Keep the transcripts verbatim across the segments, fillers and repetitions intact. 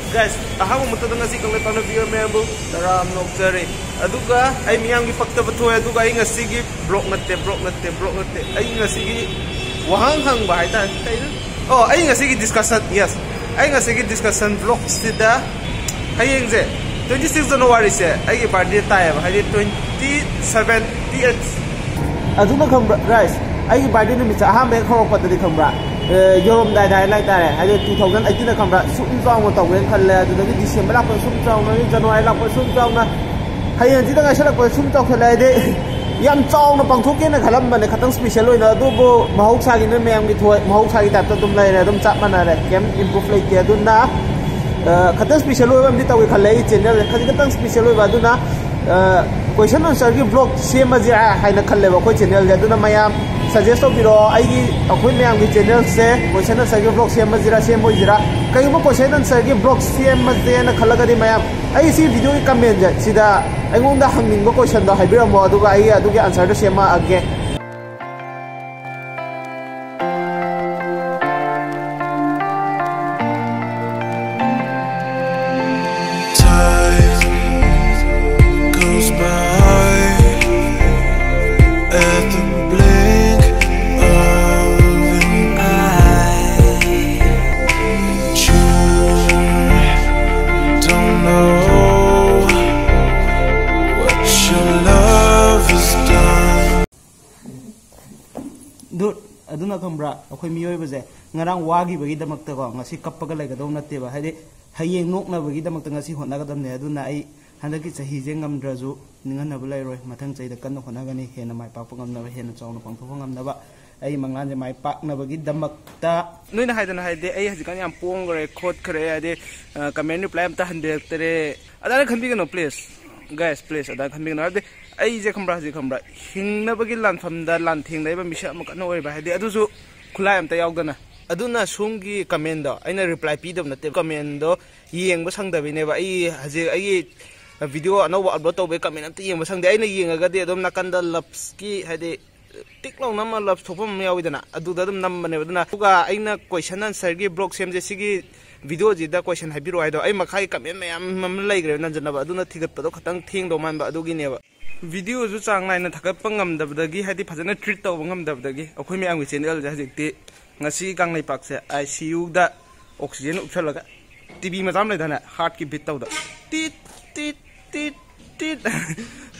Guys, ꯑꯍꯥꯟꯕ ꯃꯛꯇꯗ ꯉꯁꯤ ꯀꯪꯂꯩꯄꯥꯛꯅ viewer ꯃꯌꯥꯝꯕꯨ ꯇꯔꯥꯝꯅ ꯑꯣꯛꯆꯔꯤ꯫ ꯑꯗꯨꯒ ꯑꯩ ꯃꯤꯌꯥꯝꯒꯤ ꯄꯛꯇꯕ ꯊꯣꯛꯑꯦ꯫ ꯑꯗꯨꯒ ꯑꯩ ꯉꯁꯤꯒꯤ vlog ꯅꯠꯇꯦ, vlog ꯅꯠꯇꯦ, vlog ꯅꯠꯇꯦ꯫ ꯑꯩ ꯉꯁꯤꯒꯤ ꯋꯥꯍꯪ ꯍꯪꯕ ꯍꯥꯏꯇꯥꯔꯦ꯫ ꯀꯩꯅꯣ? ꯑꯣ, ꯑꯩ ꯉꯁꯤꯒꯤ discussion, yes꯫ ꯑꯩ ꯉꯁꯤꯒꯤ discussion vlogꯁꯤꯗ ꯍꯌꯦꯡꯁꯦ twenty six Januaryꯁꯦ ꯑꯩꯒꯤ birthday ꯇꯥꯏꯌꯦꯕ꯫ ꯍꯥꯏꯗꯤ twenty seven, th ꯑꯗꯨꯅ ꯈꯪꯕ꯭ꯔꯥ, guys? ꯑꯩꯒꯤ birthday ꯅꯨꯃꯤꯠꯁꯦ ꯑꯍꯥꯟꯕ ꯍꯦꯛ ꯍꯧꯔꯛꯄꯗꯗꯤ ꯈꯪꯕ꯭ꯔꯥ, ꯑꯦ, ꯌꯧꯔꯝꯗꯥꯏꯗ ꯍꯥꯏ ꯍꯥꯏꯇꯥꯔꯦ, ꯍꯥꯏꯗꯤ two thousand eighteen ꯈꯪꯕ꯭ꯔꯥ, ꯁꯨꯝ ꯆꯥꯎꯅ ꯇꯧꯒꯦꯅ ꯈꯜꯂꯦ꯫ ꯑꯗꯨꯗꯒꯤ December ꯂꯥꯛꯄꯗ ꯁꯨꯝ ꯆꯥꯎꯅ, January ꯂꯥꯛꯄꯗ ꯁꯨꯝ ꯆꯥꯎꯅ, ꯍꯌꯦꯡꯁꯤꯗ ꯉꯥꯏꯁꯜꯂꯛꯄꯗ ꯁꯨꯝ ꯆꯥꯎꯈꯠꯂꯦ꯫ ꯍꯥꯏꯗꯤ ꯌꯥꯝ ꯆꯥꯎꯅ ꯄꯥꯡꯊꯣꯛꯀꯦꯅ ꯈꯜꯂꯝꯕꯅꯦ, ꯈꯇꯪ special ꯑꯣꯏꯅ꯫ ꯑꯗꯨꯕꯨ ꯃꯍꯧꯁꯥꯒꯤ ꯅꯣꯏ ꯃꯌꯥꯝꯒꯤ ꯊꯣꯏ, ꯃꯍꯧꯁꯥꯒꯤ typeꯇ ꯑꯗꯨꯝ ꯂꯩꯔꯦ, ꯑꯗꯨꯝ ꯆꯞ ꯃꯥꯟꯅꯔꯦ, ꯀꯩꯝ improve ꯂꯩꯇꯦ꯫ ꯑꯗꯨꯅ, ꯑ, ꯈꯇꯪ special ꯑꯣꯏꯕ ꯑꯃꯗꯤ ꯇꯧꯒꯦ ꯈꯜꯂꯦ ꯑꯩꯒꯤ channelꯁꯦ, ꯈꯖꯤꯛ ꯈꯇꯪ special ꯑꯣꯏꯕ꯫ ꯑꯗꯨꯅ, ꯑ, question answerꯒꯤ vlog ꯁꯦꯝꯃꯁꯤꯔꯥ ꯍꯥꯏꯅ ꯈꯜꯂꯦꯕ ꯑꯩꯈꯣꯏ channelꯁꯦ꯫ ꯑꯗꯨꯅ ꯃꯌꯥꯝ suggest ꯇꯧꯕꯤꯔꯛꯑꯣ, ꯑꯩꯒꯤ, ꯑꯩꯈꯣꯏ ꯃꯌꯥꯝꯒꯤ channelꯁꯦ question answerꯒꯤ vlog ꯁꯦꯝꯃꯁꯤꯔꯥ ꯁꯦꯝꯃꯣꯏꯁꯤꯔꯥ꯫ ꯀꯩꯒꯨꯝꯕ question answerꯒꯤ vlog ꯁꯦꯝꯃꯁꯦꯅ ꯈꯜꯂꯒꯗꯤ ꯃꯌꯥꯝ ꯑꯩ ꯁꯤ videoꯒꯤ commentꯁꯦ ꯁꯤꯗ ꯑꯩꯉꯣꯟꯗ ꯍꯪꯅꯤꯡꯕ questionꯗꯣ ꯍꯥꯏꯕꯤꯔꯝꯃꯣ, ꯑꯗꯨꯒ ꯑꯩ ꯑꯗꯨꯒꯤ answerꯗꯣ ꯁꯦꯝꯃꯛꯑꯒꯦ꯫ Time goes by at the blink of an eye. You don't know what your love has done. Dude, ꯑꯗꯨꯅ ꯈꯪꯕ꯭ꯔꯥ, ꯑꯩꯈꯣꯏ ꯃꯤꯑꯣꯏꯕꯁꯦ ꯉꯔꯥꯡ ꯋꯥꯈꯤꯕꯒꯤꯗꯃꯛꯇꯀꯣ ꯉꯁꯤ ꯀꯞꯄꯒ ꯂꯩꯒꯗꯧ ꯅꯠꯇꯦꯕ꯫ ꯍꯥꯏꯗꯤ ꯍꯌꯦꯡ ꯅꯣꯛꯅꯕꯒꯤꯗꯃꯛꯇ ꯉꯁꯤ ꯍꯣꯠꯅꯒꯗꯕꯅꯦ꯫ ꯑꯗꯨꯅ ꯑꯩ ꯍꯟꯗꯛꯀꯤ ꯆꯍꯤꯁꯦ ꯉꯝꯗ꯭ꯔꯁꯨ ꯅꯤꯡꯍꯟꯅꯕ ꯂꯩꯔꯣꯏ, ꯃꯊꯪ ꯆꯍꯤꯗ ꯀꯟꯅ ꯍꯣꯠꯅꯒꯅꯤ, ꯍꯦꯟꯅ ꯃꯥꯏ ꯄꯥꯛꯄ ꯉꯝꯅꯕ, ꯍꯦꯟꯅ ꯆꯥꯎꯅ ꯄꯥꯡꯊꯣꯛꯄ ꯉꯝꯅꯕ꯫ ꯑꯩ ꯃꯪꯂꯥꯟꯁꯦ ꯃꯥꯏ ꯄꯥꯛꯅꯕꯒꯤꯗꯃꯛꯇ꯫ ꯅꯣꯏꯅ ꯍꯥꯏꯗꯅ ꯍꯥꯏꯗꯤ ꯑꯩ ꯍꯧꯖꯤꯛꯀꯥꯟ ꯌꯥꯝ ꯄꯣꯡꯈ꯭ꯔꯦ ꯈꯣꯠꯈ꯭ꯔꯦ, ꯍꯥꯏꯗꯤ, ꯑ, comment reply ꯑꯝꯇ ꯍꯟꯕꯤꯔꯛꯇꯔꯦ꯫ ꯑꯗꯨꯃꯥꯏꯅ ꯈꯟꯕꯤꯒꯅꯨ, please꯫ Guys, please, ꯑꯗꯨꯃꯥꯏꯅ ꯈꯟꯕꯤꯒꯅꯨ꯫ ꯍꯥꯏꯕꯗꯤ ꯑꯩꯁꯦ ꯈꯪꯕ꯭ꯔꯥ, ꯍꯧꯖꯤꯛ ꯈꯪꯕ꯭ꯔꯥ, ꯍꯤꯡꯅꯕꯒꯤ ꯂꯥꯟꯐꯝꯗ ꯂꯥꯟꯊꯦꯡꯅꯔꯤꯕ ꯃꯤꯁꯛ ꯑꯃ ꯀꯟꯅ ꯑꯣꯏꯔꯤꯕ, ꯍꯥꯏꯗꯤ ꯑꯗꯨꯁꯨ ꯈꯨꯠꯂꯥꯏ ꯑꯝꯇ ꯌꯥꯎꯗꯅ꯫ ꯑꯗꯨꯅ ꯁꯣꯝꯒꯤ commentꯗꯣ ꯑꯩꯅ reply ꯄꯤꯗꯕ ꯅꯠꯇꯦ, commentꯗꯣ ꯌꯦꯡꯕ ꯁꯪꯗꯕꯩꯅꯦꯕ꯫ ꯑꯩ ꯍꯧꯖꯤꯛ ꯑꯩꯒꯤ video ꯑꯅꯧꯕ upload ꯇꯧꯕꯩ comment ꯑꯝꯇ ꯌꯦꯡꯕ ꯁꯪꯗꯦ꯫ ꯑꯩꯅ ꯌꯦꯡꯉꯒꯗꯤ ꯑꯗꯨꯝ ꯅꯥꯀꯟꯗ loveꯀꯤ, ꯍꯥꯏꯗꯤ ꯇꯤꯛ ꯂꯥꯎ ꯅꯝꯃ love ꯊꯣꯛꯐꯝ ꯑꯃ ꯌꯥꯎꯋꯤꯗꯅ, ꯑꯗꯨꯗ ꯑꯗꯨꯝ ꯅꯝꯕꯅꯦꯕ꯫ ꯑꯗꯨꯅ ꯑꯗꯨꯒ ꯑꯩꯅ question answerꯒꯤ vlog ꯁꯦꯝꯁꯦ, ꯁꯤꯒꯤ ꯚꯤꯗꯤꯑꯣꯁꯤꯗ ꯀꯣꯏꯁꯟ ꯍꯥꯏꯕꯤꯔꯛꯑꯣ ꯍꯥꯏꯗꯣ, ꯑꯩ ꯃꯈꯥꯒꯤ ꯀꯃꯦꯟ ꯃꯌꯥꯝ ꯑꯃ ꯂꯩꯈ꯭ꯔꯦ ꯅꯟꯖꯅꯕ, ꯑꯗꯨꯅ ꯊꯤꯒꯠꯄꯗꯣ ꯈꯤꯇꯪ ꯊꯦꯡꯗꯧ ꯃꯥꯟꯕ, ꯑꯗꯨꯒꯤꯅꯦꯕ꯫ ꯚꯤꯗꯤꯑꯣꯁꯨ ꯆꯥꯡ ꯅꯥꯏꯅ ꯊꯥꯒꯠꯄ ꯉꯝꯗꯕꯗꯒꯤ, ꯍꯥꯏꯗꯤ ꯐꯖꯅ ꯇ꯭ꯔꯤꯠ ꯇꯧꯕ ꯉꯝꯗꯕꯗꯒꯤ, ꯑꯩꯈꯣꯏ ꯃꯌꯥꯝꯒꯤ ꯆꯦꯅꯦꯜꯁꯦ ꯍꯧꯖꯤꯛꯇꯤ ꯉꯁꯤ ꯀꯪꯂꯩꯄꯥꯛꯁꯦ ꯑꯥꯏ ꯁꯤ ꯌꯨꯗ ꯑꯣꯛꯁꯤꯖꯦꯟ ꯎꯞꯁꯜꯂꯒ, ꯇꯤ ꯚꯤ ꯃꯆꯥ ꯑꯃ ꯂꯩꯗꯥꯏꯅꯦ, ꯍꯥꯔꯠꯀꯤ ꯕꯤꯠ ꯇꯧꯗ, ꯇꯤꯠ ꯇꯤꯠ ꯇꯤꯠ ꯇꯤꯠ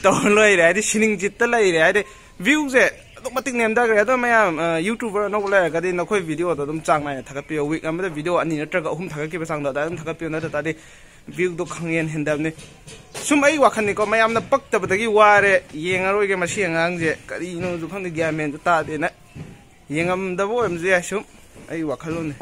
ꯇꯧꯔ ꯂꯩꯔꯦ, ꯍꯥꯏꯗꯤ ꯁꯤꯅꯤꯡ ꯆꯤꯠꯇ ꯂꯩꯔꯦ, ꯍꯥꯏꯗꯤ ꯚ꯭ꯌꯨꯁꯦ ꯑꯗꯨꯛ ꯃꯇꯤꯛ ꯅꯦꯝꯊꯈ꯭ꯔꯦ꯫ ꯑꯗꯣ ꯃꯌꯥꯝ, ꯑ, ꯌꯨꯇ꯭ꯌꯨꯕꯔ ꯑꯅꯧꯕ ꯂꯩꯔꯒꯗꯤ ꯅꯈꯣꯏ ꯚꯤꯗꯤꯑꯣꯗꯣ ꯑꯗꯨꯝ ꯆꯥꯡ ꯅꯥꯏꯅ ꯊꯥꯒꯠꯄꯤꯌꯣ꯫ ꯋꯤꯛ ꯑꯃꯗ ꯚꯤꯗꯤꯑꯣ ꯑꯅꯤ ꯅꯠꯇ꯭ꯔꯒ ꯑꯍꯨꯝ ꯊꯥꯒꯠꯈꯤꯕ ꯆꯥꯡꯗꯣ ꯑꯗꯨꯃꯥꯏꯅ ꯑꯗꯨꯝ ꯊꯥꯒꯠꯄꯤꯌꯣ, ꯅꯠꯇ ꯇꯥꯔꯗꯤ ꯚ꯭ꯌꯨꯗꯣ ꯈꯪꯍꯦꯟ ꯍꯦꯟꯗꯕꯅꯤ꯫ ꯁꯨꯝ ꯑꯩ ꯋꯥꯈꯜꯅꯤꯀꯣ, ꯃꯌꯥꯝꯅ ꯄꯛꯇꯕꯗꯒꯤ ꯋꯥꯔꯦ, ꯌꯦꯡꯉꯔꯣꯏꯒꯦ ꯃꯁꯤ ꯑꯉꯥꯡꯁꯦ, ꯀꯔꯤꯅꯣꯁꯨ ꯈꯪꯗꯦ, ꯒ꯭ꯌꯥꯟ ꯃꯦꯟꯁꯨ ꯇꯥꯗꯦꯅ ꯌꯦꯡꯉꯝꯗꯕ ꯑꯣꯏꯔꯝꯁꯨ ꯌꯥꯏ, ꯁꯨꯝ ꯑꯩ ꯋꯥꯈꯜꯂꯣꯟꯅꯤ꯫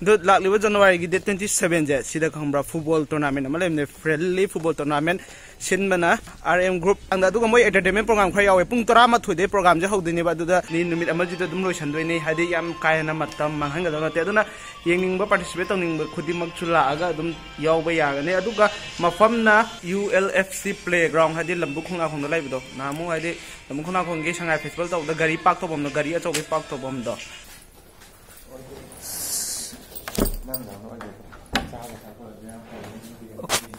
ꯑꯗꯣ ꯂꯥꯛꯂꯤꯕ ꯖꯅꯋꯥꯔꯤꯒꯤ ꯗꯦꯠ ꯇ꯭ꯋꯦꯟꯇꯤ ꯁꯚꯦꯟꯁꯦ ꯁꯤꯗ, ꯈꯪꯕ꯭ꯔꯥ, ꯐꯨꯠꯕꯣꯜ ꯇꯣꯔꯅꯥꯃꯦꯟ ꯑꯃ ꯂꯩꯕꯅꯦ, ꯐ꯭ꯔꯦꯟꯂꯤ ꯐꯨꯠꯕꯣꯜ ꯇꯣꯔꯅꯥꯃꯦꯟ ꯁꯤꯟꯕꯅ ꯑꯥꯔ ꯑꯦꯝ ꯒ꯭ꯔꯨꯞ꯫ ꯑꯗꯨꯒ ꯃꯣꯏ ꯑꯦꯟꯇꯔꯇꯦꯟꯃꯦꯟ ꯄ꯭ꯔꯣꯒꯥꯝ ꯈꯔ ꯌꯥꯎꯋꯦ꯫ ꯄꯨꯡ ꯇꯔꯥꯃꯥꯊꯣꯏꯗꯩ ꯄ꯭ꯔꯣꯒꯥꯝꯁꯦ ꯍꯧꯗꯣꯏꯅꯦꯕ꯫ ꯑꯗꯨꯗ ꯃꯤ ꯅꯨꯃꯤꯠ ꯑꯃꯁꯤꯗ ꯑꯗꯨꯝ ꯂꯣꯏꯁꯟꯗꯣꯏꯅꯦ, ꯍꯥꯏꯗꯤ ꯌꯥꯝ ꯀꯥ ꯍꯦꯟꯅ ꯃꯇꯝ ꯃꯥꯡꯍꯟꯒꯗꯕ ꯅꯠꯇꯦ꯫ ꯑꯗꯨꯅ ꯌꯦꯡꯅꯤꯡꯕ, ꯄꯥꯔꯇꯤꯁꯤꯄꯦꯠ ꯇꯧꯅꯤꯡꯕ ꯈꯨꯗꯤꯡꯃꯛꯁꯨ ꯂꯥꯛꯑꯒ ꯑꯗꯨꯝ ꯌꯥꯎꯕ ꯌꯥꯒꯅꯤ꯫ ꯑꯗꯨꯒ ꯃꯐꯝꯅ U L F C playground, ꯍꯥꯏꯗꯤ ꯂꯝꯕꯨ ꯈꯣꯡꯅꯥꯡꯈꯣꯡꯗ ꯂꯩꯕꯗꯣ, ꯅꯍꯥꯟꯃꯨꯛ ꯍꯥꯏꯗꯤ ꯂꯝꯕꯨ ꯈꯣꯡꯅꯥꯡꯈꯣꯡꯒꯤ ꯁꯉꯥꯏ ꯐꯦꯁꯇꯤꯚꯦꯜ ꯇꯧꯕꯗ ꯒꯥꯔꯤ ꯄꯥꯔꯛ ꯇꯧꯐꯝꯗꯣ, ꯒꯥꯔꯤ ꯑꯆꯧꯕꯒꯤ park ꯇꯧꯐꯝꯗꯣ꯫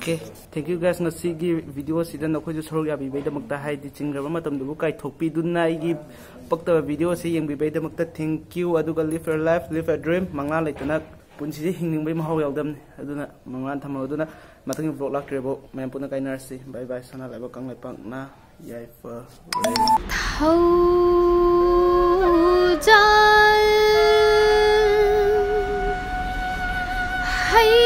Okay, thank you guys, ꯉꯁꯤꯒꯤ ꯚꯤꯗꯤꯑꯣꯁꯤꯗ ꯅꯈꯣꯏꯁꯨ ꯁꯔꯨꯛ ꯌꯥꯕꯤꯕꯩꯗꯃꯛꯇ, ꯍꯥꯏꯗꯤ ꯆꯤꯟꯈ꯭ꯔꯕ ꯃꯇꯝꯗꯨꯕꯨ ꯀꯥꯏꯊꯣꯛꯄꯤꯗꯨꯅ ꯑꯩꯒꯤ ꯄꯛꯇꯕ ꯚꯤꯗꯤꯑꯣꯁꯦ ꯌꯦꯡꯕꯤꯕꯩꯗꯃꯛꯇ thank you꯫ ꯑꯗꯨꯒ live your life, live a dream, ꯃꯪꯂꯥꯟ ꯂꯩꯇꯅ ꯄꯨꯟꯁꯤꯁꯦ ꯍꯤꯡꯅꯤꯡꯕꯒꯤ ꯃꯍꯥꯎ ꯌꯥꯎꯗꯕꯅꯤ꯫ ꯑꯗꯨꯅ ꯃꯪꯂꯥꯟ ꯊꯝꯃꯣ꯫ ꯑꯗꯨꯅ ꯃꯊꯪꯒꯤ vlog ꯂꯥꯛꯇ꯭ꯔꯤꯕꯣ ꯃꯌꯥꯝ ꯄꯨꯟꯅ ꯀꯥꯏꯅꯔꯁꯤ꯫ Bye bye, ꯁꯅꯥ ꯂꯩꯕꯥꯛ ꯀꯪꯂꯩꯄꯥꯛꯅ ꯌꯥꯏꯐ꯫ ꯊꯧꯖꯥꯜ ꯍꯩ